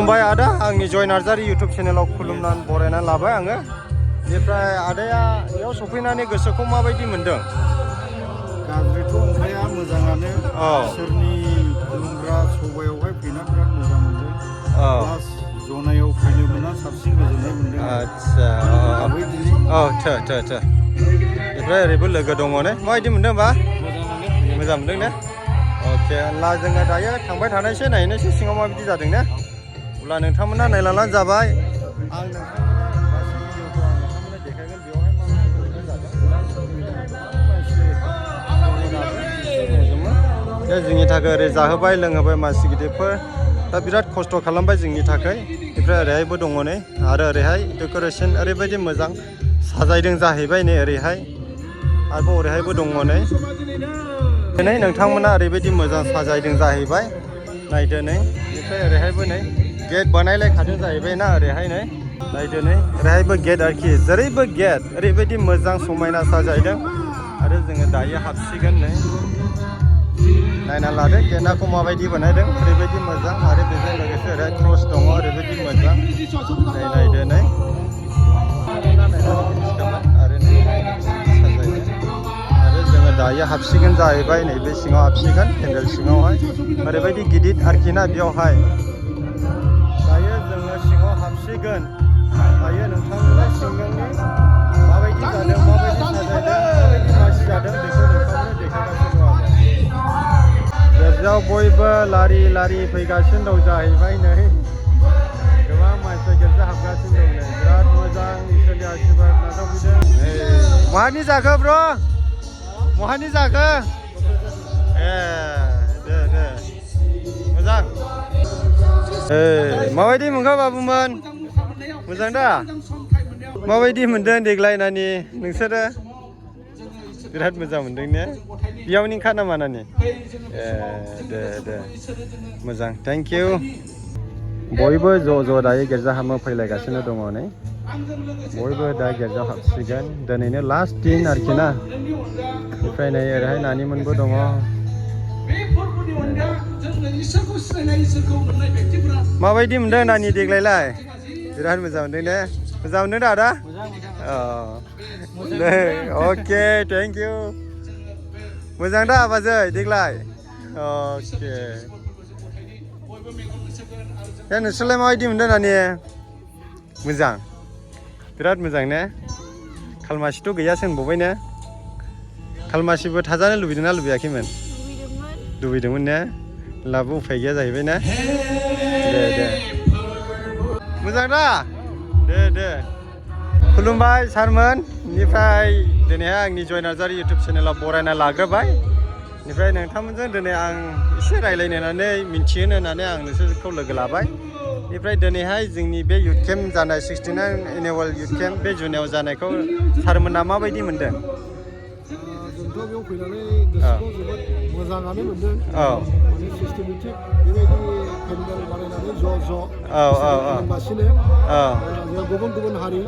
खुलुमबाय आदा आंनि जय नार्जारि इउटुब चेनेलाव खुलुमनानै बरायनानै लाबाय आङो। बेनिफ्राय आदाया बेयाव सफैनानै गोसोखौ माबायदि मोनदों? गाज्रिथ' नंखाया, मोजाङानो। इसोरनि खुलुमग्रा सभायावहाय फैना बिराद मोजां मोनदों। प्लास जनायाव फैनो मोना साबसिन गोजोननाय मोनदों। आदसा बेनिफ्राय ओरैबो लोगो दङ ने, माबायदि मोनदों बा? मोजां मोनदों ने? अके, होनब्ला जोङो दायो थांबाय थानायसै, नायनोसै सिङाव माबायदि जादों ने। अब्ला नोंथांमोना नायलांनानै जाबाय। आं नोंथांमोना गासै भिडिअखौ आं नोंथांमोना देखायगोन। बेवहाय मा मा जादों दा जोंनि थाखाय ओरै जाहोबाय लोंहोबाय मानसि गिदिरफोर दा बिराद खस्थ' खालामबाय जोंनि थाखाय। ओमफ्राय ओरैहायबो दङ नै, आरो ओरैहाय डेक'रेसन ओरैबायदि मोजां साजायदों जाहैबाय नै ओरैहाय, आरोबाव ओरैहायबो दङ नै। दिनै नोंथांमोना ओरैबायदि मोजां साजायदों जाहैबाय, नायदो नै। बेनिफ्राय ओरैहायबो नै गेट बानायलायखादों जाहैबाय ना ओरैहाय नै, नायदो नै ओरैहायबो गेट आरोखि, जेरैबो गेट ओरैबायदि मोजां समायना साजायदों। आरो जोङो दायो हाबसिगोन नै, नायना लादो गेटखौ माबायदि बानायदों, ओरैबायदि मोजां। आरो बेजों लोगोसे ओरैहाय क्रस दङ, ओरैबायदि मोजां। नायदो नै, आरो नै साजायदों। आरो जोङो दायो हाबसिगोन जाहैबाय, नैबे सिङाव हाबसिगोन, पेन्डेल सिङावहाय ओरैबायदि गिदिर आरोखि ना बेयावहाय। दायो जोङो सिङाव हाबसिगोन। दायो नोंथांमोना सिंगांनि माबायदि जादों, माबायदि साजायदों, माबायदि मानसि जादों बेखौ नोंथांमोना देखायगासिनो दं आरो। गिर्जायाव बयबो लारि लारि फैगासिनो दं जाहैबाय नै, गोबां मानसिया गिर्जा हाबगासिनो दं नै, बिराद मोजां इसोरनि आशीर्बाद नाजावफैदों। महानि जाखो ब्र'? महानि जाखो? ए दे मोजां। माबायदि मोनखो बाबुमोन? मोजां दा? माबायदि मोनदों देग्लायनानि नोंसोरो? बिराद मोजां मोनदों ने? बेयावनिखा नामा नानि? ए दे मोजां, थेंक इउ। बयबो ज' दायो गिर्जा हाबनो फैलायगासिनो दङ नै, बयबो दा गिर्जायाव हाबसिगोन। दिनैनो लास्ट दिन आरोखि ना। ओमफ्राय नै ओरैहाय नानिमोनबो दङ। माबायदि मोनदों नानि देग्लायलाय? बिराद मोजां मोनदों ने? मोजां मोनदों दा आदा? दे अके, थेंक इउ। मोजां दा बाजै देग्लाय? अके। नोंसोरलाय माबायदि मोनदों नानि? मोजां, बिराद मोजां ने? खालमासिथ' गैयासो होनबावबाय ने? खालमासिबो थाजानो लुबैदोंना लुबैयाखैमोन? लुबैदोंमोन ने? लाबो उफाय गैया जाहैबाय ना। दे मोजां दा? दे खुलुमबाय सारमोन। बेनिफ्राय दिनैहाय आंनि जय नार्जारि इउटुब चेनेलाव बरायना लाग्रोबाय। बेनिफ्राय नोंथांमोनजों दिनै आं एसे रायज्लायनो होननानै मिन्थिहोनो होननानै आं नोंसोरखौ लोगो लाबाय। बेनिफ्राय दिनैहाय जोंनि बे इउथ केम्प जानाय 69 एनुवेल इउथ केम्प बे जुनियाव जानायखौ सारमोना माबायदि मोनदों? जोंथ' बेयाव फैनानै गोसोखौ जोबोद मोजाङानो मोनदों। माने सिस्टेमेटिक बेबायदि पेन्डेल बानायनानै ज' खुलुमगासिनो। बेयाव गुबुन हारि,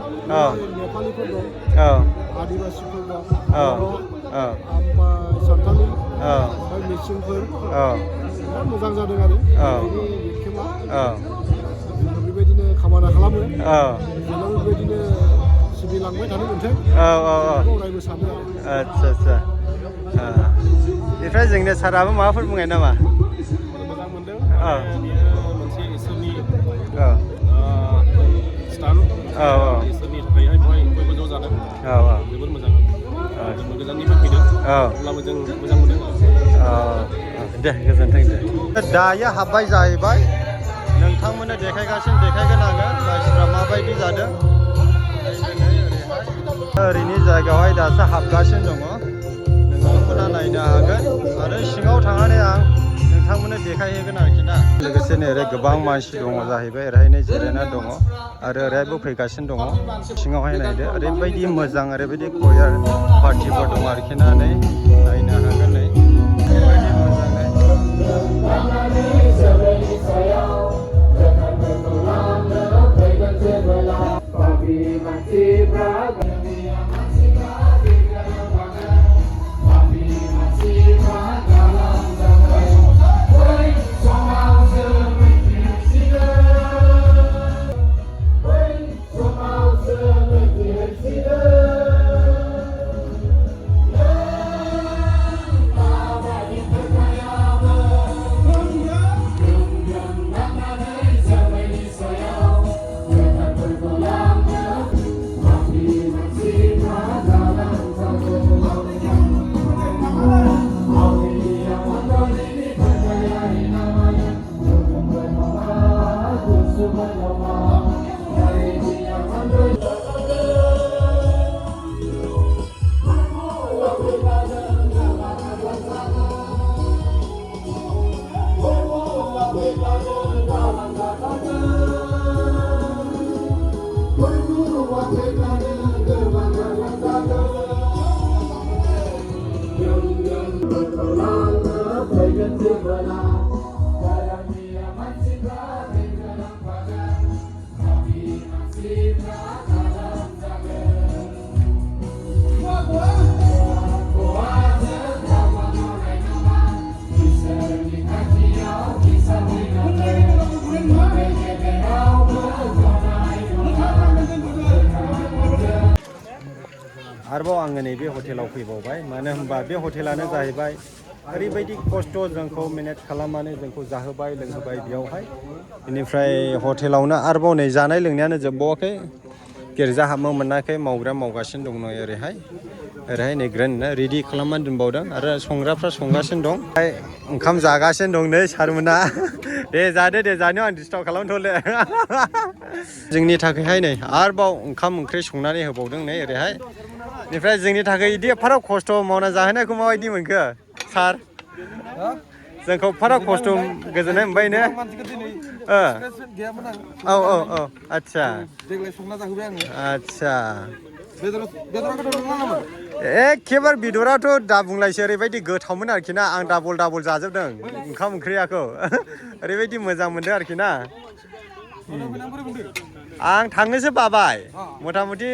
नेपालिफोर दं, आदिबासिफोर दं, ओमफ्राय सानथालि, ओमफ्राय मिसिंफोर। बिराद मोजां जादों आरो बेनि इउथ केम्पआ। बेबायदिनो खामानि खालामो, जोंनाव बेबायदिनो सिबिलांबाय थानो मोनथों, अरायबो सानो आरो। आदसा बेनिफ्राय जोंनि साराबो माबाफोर बुंनाय नामा? मोजां मोनदों। बेयो मोनसे इसोरनि स्टान, इसोरनि थाखायहाय बयबो ज' जादों। जोबोर मोजां, जोबोर गोजाननिफ्राय फैदों, अब्लाबो जों मोजां मोनदों। दे गोजोन्थों दे। दायो हाबबाय जाहैबाय, नोंथांमोननो देखायगोन आङो मानसिफ्रा माबायदि जादों। ओरैनि जायगायावहाय दासो हाबगासिनो दङ, नोंथांमोना नायनो हागोन। आरो सिङाव थांनानै आं नोंथांमोननो देखायहैगोन आरोखि ना। लोगोसेनो ओरै गोबां मानसि दङ जाहैबाय, ओरैहायनो जिरायना दङ आरो ओरैहायबो फैगासिनो दङ। सिङावहाय नायदो, ओरैबायदि मोजां, ओरैबायदि कयार पार्टिफोर दङ आरोखि ना। नै नायनो हागोन नै, ओरैबायदि मोजां नै। आरोबाव आङो नैबे हटेलाव फैबावबाय मानो होनबा बे हटेलानो जाहैबाय ओरैबायदि खस्थ' जोंखौ मेनेज खालामनानै जोंखौ जाहोबाय लोंहोबाय बेयावहाय बेनिफ्राय हटेलावनो आरोबाव नै जानाय लोंनायानो जोबबावाखै गिर्जा हाबनो मोनाखै मावग्रा मावगासिनो दं नै ओरैहाय नै ग्रेन्डनो रेडि खालामनानै दोनबावदों आरो संग्राफ्रा संगासिनो दं ओंखाम जागासिनो दं नै सारमोना दे जादो दे जानायाव आं डिस्टार्ब खालामथ'ले जोंनि थाखायहाय नै आरोबाव ओंखाम ओंख्रि संनानै होबावदों नै ओरैहाय बेनिफ्राय जोंनि थाखाय बिदि एफाराब खस्थ' मावना जाहोनायखौ माबायदि मोनखो सार जोंखौ एफाराब खस्थ' गोजोननाय मोनबाय ने औ औ औ आदसा आदसा एखेबारे बेदराथ' दा बुंलायसो ओरैबायदि गोथावमोन आरोखि ना आं डाबल जाजोबदों ओंखाम ओंख्रियाखौ ओरैबायदि मोजां मोनदों आरोखि ना आं थांनोसो बाबाय मथा मथि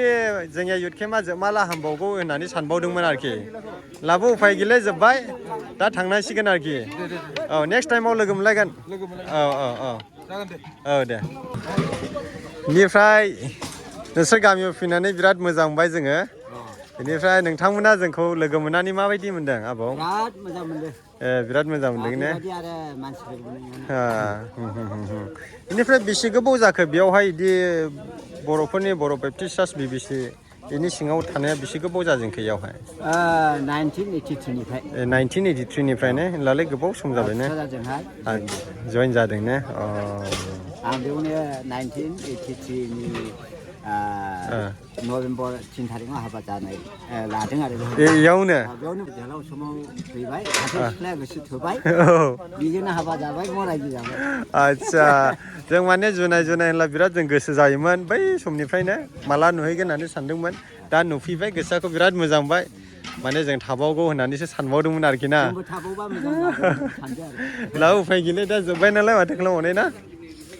जोंनिया युथ केम्पआ जोबमाला हामबावगौ होननानै सानबावदोंमोन आरोखि लाबो उफाय गैले जोब्बाय दा थांनांसिगोन आरोखि औ नेक्स्ट टाइमाव लोगो मोनलायगोन औ औ औ औ दे बेनिफ्राय नोंसोर गामियाव फैनानै बिराद मोजां मोनबाय जोङो बेनिफ्राय नोंथांमोना जोंखौ लोगो मोननानै माबायदि मोनदों आबौ बिराद मोजां मोनदों बिराद मोजां मोनदों ने आरो मानसिफोर बेनिफ्राय बेसे गोबाव जाखो बेयावहाय बिदि बर'फोरनि बर' बेप्टिस्ट चार्च बिबिसि बेनि सिङाव थानाया बेसे गोबाव जाजेनखो इयावहाय 1983निफ्राय ने होनब्लालाय गोबाव सम जाबाय ने जइन जादों ने आं बेयावनो 1983नि नभेम्बर 3 थारिखआव हाबा जानाय लादों आरो बेयावनो जोहोलाव समाव फैबाय सासे सिख्लाया गोसो थोबाय बेजोंनो हाबा जाबाय रायजो जाबाय आदसा जों माने जुनाय होनब्ला बिराद जों गोसो जायोमोन बै समनिफ्रायनो माला नुहैगोन होननानै सानदोंमोन दा नुफैबाय गोसोखौ बिराद मोजां मोनबाय माने जों थाबावगौ होननानैसो सानबावदोंमोन आरोखि ना ला उफाय गैले दा जोब्बाय नालाय माथो खालामबावनाय ना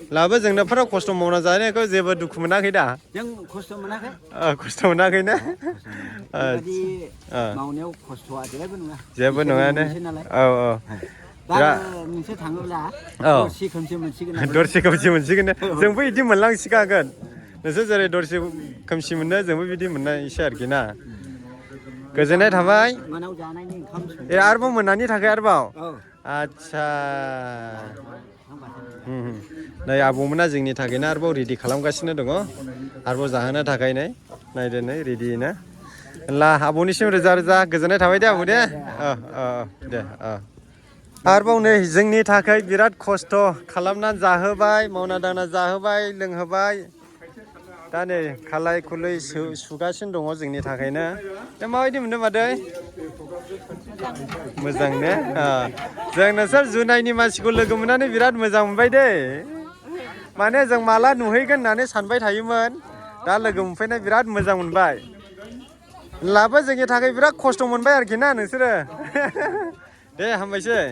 लाबो जोंनो एफाराब खस्थ' मावना जानायखौ जेबो दुखु मोनाखै दा जों खस्थ' मोनाखै खस्थ' मोनाखै ना मावनायाव खस्थ'आ जेबो नङा ने औ औ नोंसोर थाङोब्ला दरसे खोमसि मोनसिगोन जोंबो बिदि मोनलांसिखागोन नोंसोर जेरै दरसे खोमसि मोनो जोंबो बिदि मोननायसै आरोखि ना गोजोननाय थाबाय आरोबाव मोनानि थाखाय आरोबाव आदसा नै आबौमोना जोंनि थाखायनो आरोबाव रेडि खालामगासिनो दङ आरोबाव जाहोनो थाखाय नायदो नै रेडियैनो होनब्ला आबौनिसिम रोजा रोजा गोजोननाय थाबाय दे आबौ दे दे आरोबाव नै जोंनि थाखाय बिराद खस्थ' खालामनानै जाहोबाय मावना दांना जाहोबाय लोंहोबाय दा नै खालाय खुलै सुगासिनो दङ जोंनि थाखायनो दा माबायदि मोनदों मादै मोजां ने जों नोंसोर जुनायनि मानसिखौ लोगो मोननानै बिराद मोजां मोनबाय दे माने जों माला नुहैगोन होननानै सानबाय थायोमोन दा लोगो मोनफैनाय बिराद मोजां मोनबाय लाबो जोंनि थाखाय बिराद खस्थ' मोनबाय आरोखि ना नोंसोरो दे हामबायसै